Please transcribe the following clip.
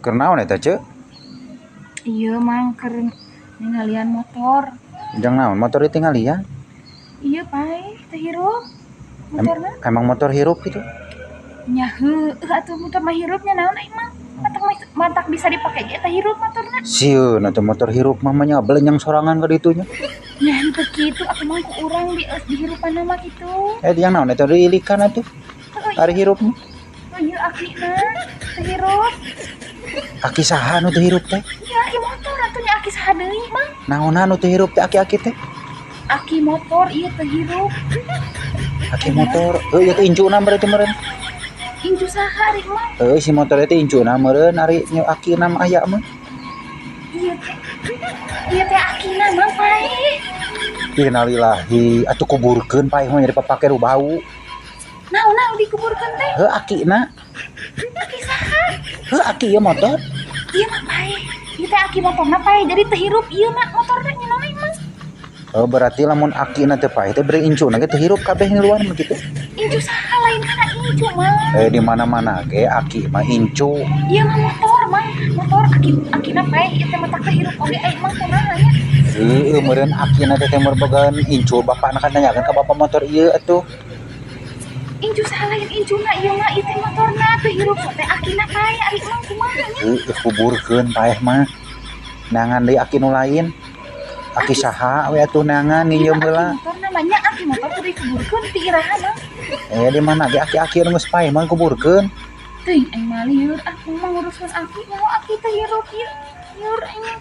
Keur naon eta, Ceu? Iya, Mang, keur ningalian motor. Jang naon motor ditinggalian? Iya, paeh, teu hirup motorna. Emang motor hirup gitu? Nya heueuh atuh, motor mah hirupnya naon ai, Mang? Matak matak bisa dipake ge teh hirup motorna. Sieun atuh motor hirup mah nya belenyang sorangan ka ditu nya. Nya henteu kitu atuh, Mang, ku urang di dihirupan mah kitu. Eh, jang naon eta diilikan atuh? Heueuh. Ari hirup mah. Oh iya, akina teu hirup. Aki saha nu teu hirup teh? Iya, aki motor atuh nya, aki saha deui, Mang? Naonan nu teu hirup teh, aki-aki teh? Aki motor ieu teu hirup. Aki motor, heuh, ieu teh incuna berarti meureun. Incu saha ari, Mang? Heuh, si motor teh incuna meureun, ari nya akina mah aya mah. Iya teh. Iya teh akina, Mang, paeh. Innalillahi, atuh kuburkeun paeh mah, jadi papake nu bau. Naon naon dikuburkeun teh? Heuh, akina. Aki saha? Heuh, aki ieu motor. Ieu mah paeh. Ieu teh aki motorna paeh, jadi teu hirup ieu mah motorna, nya naon ai, Mang? Oh, berarti lamun akina teu paeh teh beri incuna ge teu hirup kabeh ngiluan mah kitu. Incu saha, lain kana incu, Mang? Eh, di mana-mana ge aki mah incu. Ieu mah motor, Mang. Motor aki akina paeh ieu teh, matak teu hirup oge ai, Mang, kumaha nya? Heueuh, meureun akina teh teh bogaan incu bapakna, kan nanyakeun ka bapak motor ieu atuh. Incu saha, lain incuna ieu mah, ieu teh motorna teu hirup teh akina paeh ari, Mang, kumaha nya? Heueuh, kuburkeun paeh mah. Neangan deui aki nu lain. Aki saha we atuh neangan Ieu nginjeum mah aki heula. Motorna mah nya, aki motor kudu dikuburkeun ti iraha, Mang? Eh, di mana ge aki-aki nu geus paeh mah kuburkeun. Teuing, aing mah lieur ah, mah ngurusan aki, nyaho aki teu hirup ieu. Lieur aing mah.